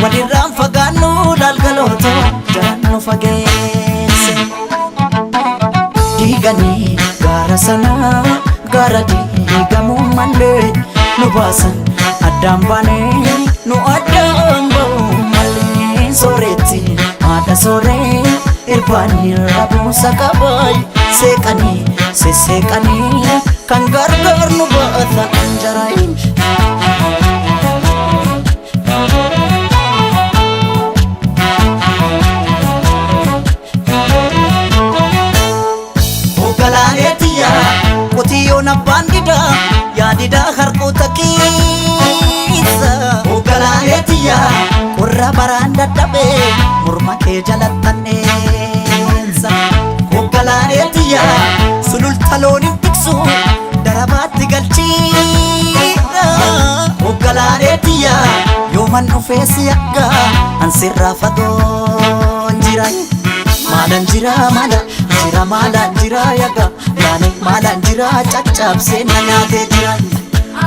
Walirraan fagaannu laalgaloota jaran nu fageesse. Diiganii gaara sanaa gaara diigamuu malee nu baasan addaan baanee nu addaan ba'uu malee sooretti haadha sooree irbaanii rabuusa qabaay seeqanii sesseeqanii kan gargaar nu baata anjaraayin. Hoogganaaneetiyya qotiyyoon abbaan didaa yaadidaa harkoota keessa. Hoogganaaneetiyya qorra baraan dadhabee morma kee jalattanneessa. Hoogganaaneetiyya sululta loon hin tiksu darabaatti galchiidha. Hoogganaaneetiyya yooman dhufee si akka ansirraa fagoon jira. Maalaan jira maala jira maalaan jira yaga laane maalaan jira caccabsee na nyaatee jira.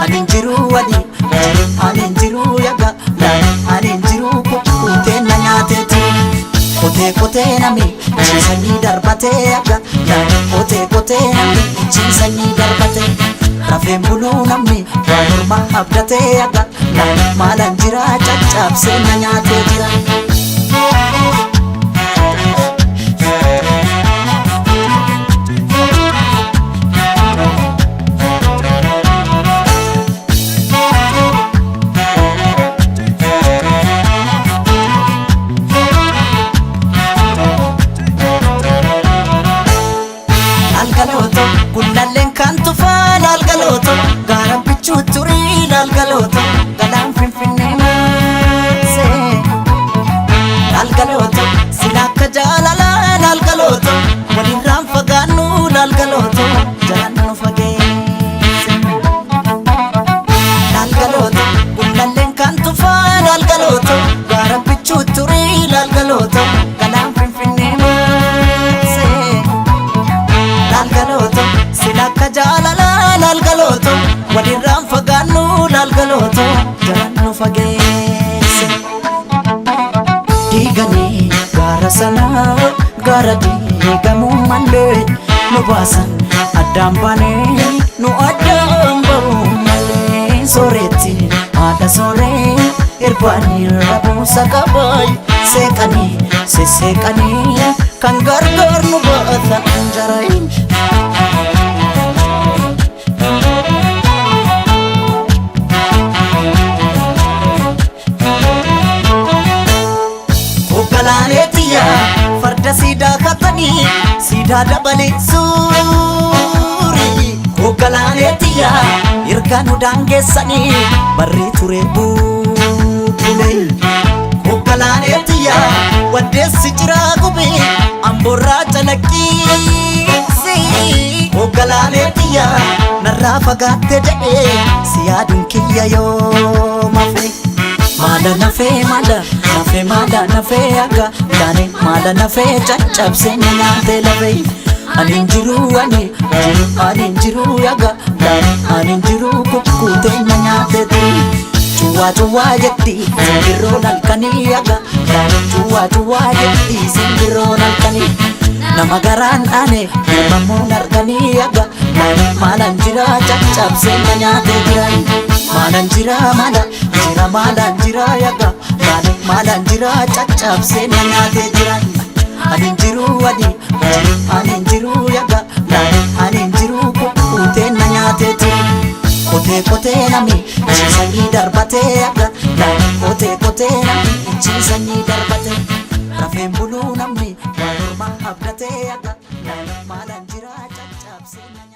Ani hin jiru ani jiru ani hin jiru yaga laane ani hin jiru kukkutee na nyaatee jira. Qotee qotee nami ciisanii darbatee yaga laane qotee qotee nami ciisanii darbatee. Rafeen buluu namni waan ormaa abdatee yaga laane maalaan jira caccabsee na nyaatee jira. Laalgalooto gullalleen kan tufaa laalgalooto gaara bichuu turii laalgalooto galaan finfinnee maasee. Laalgalooto sila akka jaalalaa laalgalooto walirraan fagaannu laalgalooto jalaan nu fageesse. Laalgalooto gullalleen kan tufaa laalgalooto gaara bichuu turii laalgalooto galaan finfinnee maasee. Laalgalooto sila akka jaalalaa laalgalooto walirraan fagaannu laalgalooto jalaan nu fageesse. Diiganii gaara sanaa gaara diigamuu malee nu baasan addaan baanee nu addaan ba'uu malee sooretti haadha sooree irbaanii rabuusa qabaay seeqanii sesseeqanii kan gargaar nu baata anjaraayin. Hoogganaaneetiyya farda siidaa katanii siidaa dabalee suuri. Hoogganaaneetiyya erga nu daangeessanii barri ture bubbule. Hoogganaaneetiyya waddeessi jiraa gubee amboorraa calaqqiisi. Hoogganaaneetiyya narraa fagaatte jedhee si yaaduun kiyya yoo mafe. Maala nafee maala nafee maala nafee akka laane maala nafee caccabsee na nyaatee lafee. Ani hin jiru ani jiru ani hin jiru yaga laane ani hin jiru kukkutee na nyaatee turi. Cuwaa cuwaa jetti simbirroon halkanii yaga laane cuwaa cuwaa jetti simbirroon halkanii. Nama garaan dhaane ilmamuun arganii yaga laane maalaan jira caccabsee na nyaatee jira. Maalaan jira maala jira maalaan jira yaga laane maalaan jira caccabsee na nyaatee jira. Ani hin jiru ani jiru ani hin jiru yaga laane ani hin jiru kukkutee na nyaatee jira. Qotee qotee nami ciisanii darbatee yaga laane qotee qotee nami ciisanii darbatee. Rafeen buluu namni waan ormaa abdatee yaga laane maalaan jira caccabsee na.